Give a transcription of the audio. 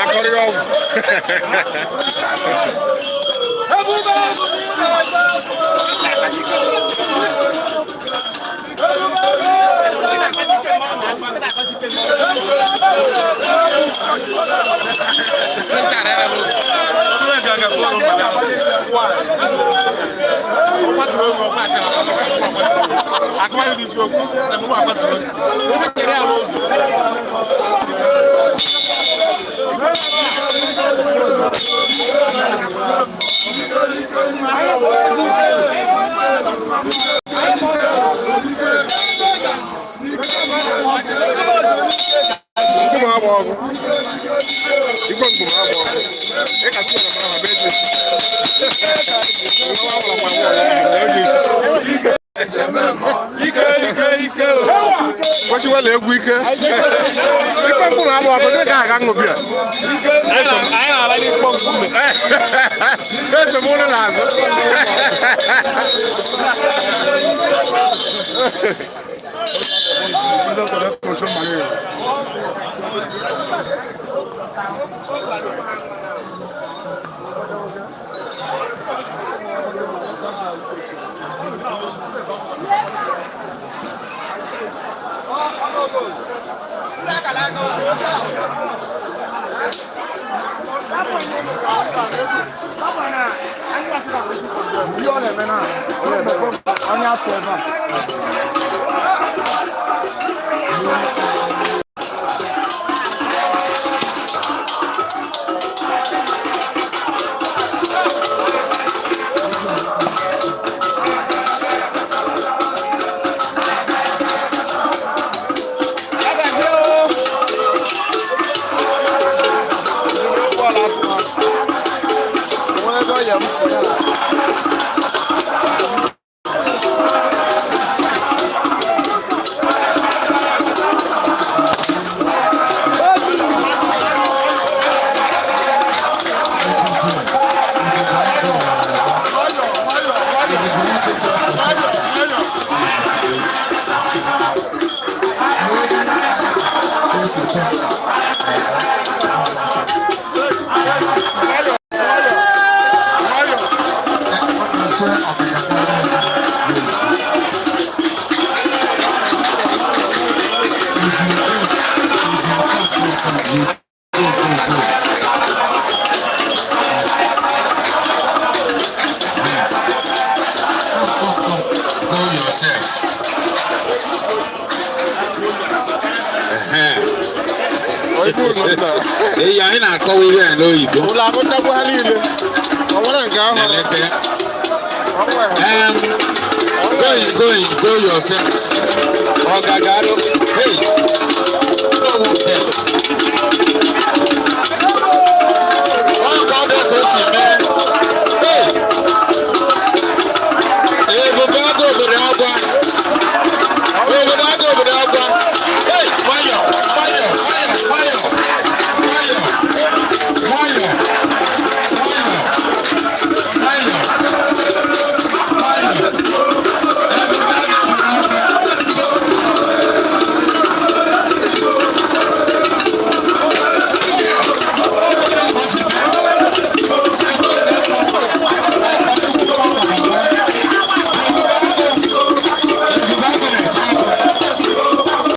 Akọrị ọgwụ. Nkume agba ọgụ. Igwe mkpụrụ agba ọgụ. Ị ka tụrụ na mara ebe esi. Nwa awụla nwa nwa ya eji esi. Ike ike ike o. Kwesịwela egwu ike. Ikpe mkpụrụ agba ọgụ dị ka aga ṅụ bịa. Anyị na-ala n'ikpọ nkume. Eso m ụlọ n'azụ. Go yourself. Oyibo ụlọ nna. Eyi anyị na-akọwa ihe a n'oyibo. Ụlọ akụchagbu ha niile. Ọ nwere nke ahụ. Elete. Ọ nwere. Going, going, go yourself. Ọgagarụ. Hey.